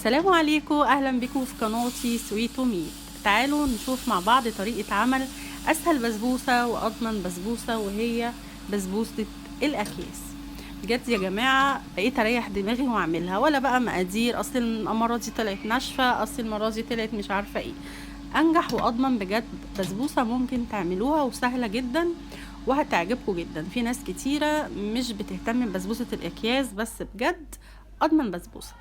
السلام عليكم، اهلا بكم في قناتي سويتو ميت. تعالوا نشوف مع بعض طريقة عمل اسهل بسبوسة واضمن بسبوسة، وهي بسبوسة الاكياس. بجد يا جماعة بقيت اريح دماغي واعملها، ولا بقى مقادير اصل المرة دي طلعت ناشفة، اصل المرة دي طلعت مش عارفة ايه. انجح واضمن بجد بسبوسة ممكن تعملوها، وسهلة جدا وهتعجبكم جدا. في ناس كتيرة مش بتهتم ببسبوسة الاكياس، بس بجد اضمن بسبوسة.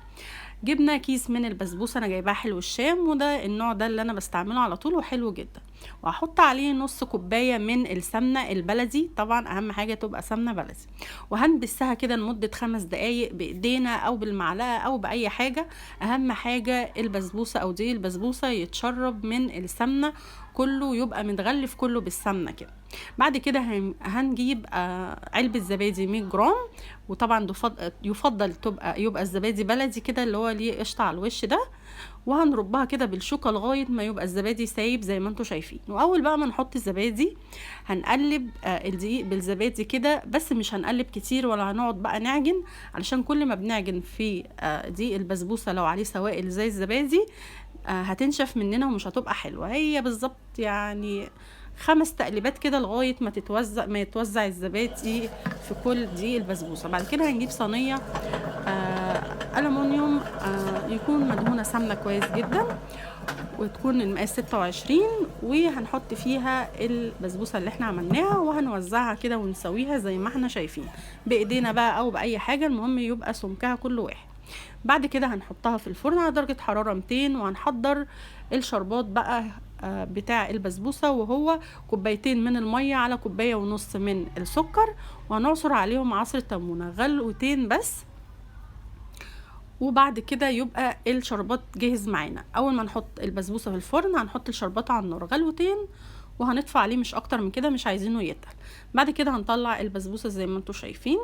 جبنا كيس من البسبوسه، انا جايباها حلو الشام، وده النوع ده اللي انا بستعمله على طول وحلو جدا. وهحط عليه نص كوباية من السمنة البلدي، طبعا اهم حاجة تبقى سمنه بلدي. وهنبسها كده لمدة 5 دقايق بايدينا او بالمعلقه او باي حاجة. اهم حاجة البسبوسه او دي البسبوسه يتشرب من السمنة كله، يبقى متغلف كله بالسمنه كده. بعد كده هنجيب علبة زبادي 100 جرام، وطبعا يفضل يبقى الزبادي بلدي كده اللي هو ليه قشطه على الوش ده. وهنربها كده بالشوكة لغاية ما يبقى الزبادي سايب زي ما انتم شايفين. واول بقى ما نحط الزبادي هنقلب الدقيق بالزبادي كده، بس مش هنقلب كتير ولا هنقعد بقى نعجن، علشان كل ما بنعجن في دقيق البسبوسه لو عليه سوائل زي الزبادي هتنشف مننا ومش هتبقى حلوة. هي بالظبط يعني 5 تقليبات كده لغاية ما يتوزع الزبادي في كل دقيق البسبوسه. بعد كده هنجيب صينية ألمونيوم يكون مدهونه سمنه كويس جدا، وتكون المقاس 26، وهنحط فيها البسبوسه اللي احنا عملناها، وهنوزعها كده ونسويها زي ما احنا شايفين بايدينا بقى او باي حاجة، المهم يبقى سمكها كله واحد. بعد كده هنحطها في الفرن على درجة حرارة 200، وهنحضر الشربات بقى بتاع البسبوسة، وهو 2 كوباية من المية على 1.5 كوباية من السكر، وهنعصر عليهم عصرة ليمونة، غلوتين بس. وبعد كده يبقى الشربات جاهز معانا. اول ما نحط البسبوسة في الفرن هنحط الشربات على النار غلوتين، وهنطفي عليه مش اكتر من كده، مش عايزينه يتقل. بعد كده هنطلع البسبوسة زي ما انتم شايفين،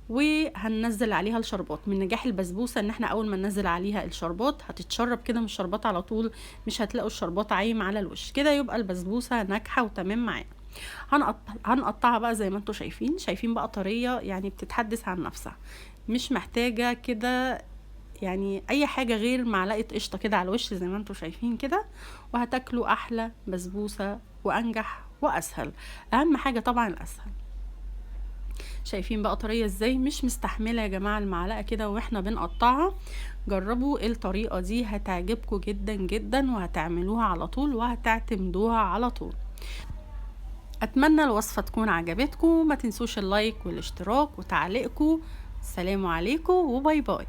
وهننزل عليها الشربات. من نجاح البسبوسه ان احنا اول ما ننزل عليها الشربات هتتشرب كده من الشربات على طول، مش هتلاقوا الشربات عايم على الوش كده. يبقى البسبوسه ناجحة وتمام معانا. هنقطعها بقى زي ما انتم شايفين. شايفين بقى طرية، يعني بتتحدث عن نفسها، مش محتاجه كده يعني اي حاجة غير معلقه قشطه كده على الوش زي ما انتم شايفين كده. وهتاكلوا احلى بسبوسه وانجح واسهل، اهم حاجة طبعا الاسهل. شايفين بقى طرية ازاي، مش مستحمله يا جماعة المعلقة كده واحنا بنقطعها. جربوا الطريقة دي هتعجبكم جدا جدا، وهتعملوها على طول وهتعتمدوها على طول. اتمنى الوصفة تكون عجبتكم، ما تنسوش ال like والاشتراك وتعليقكم. السلام عليكم و bye bye.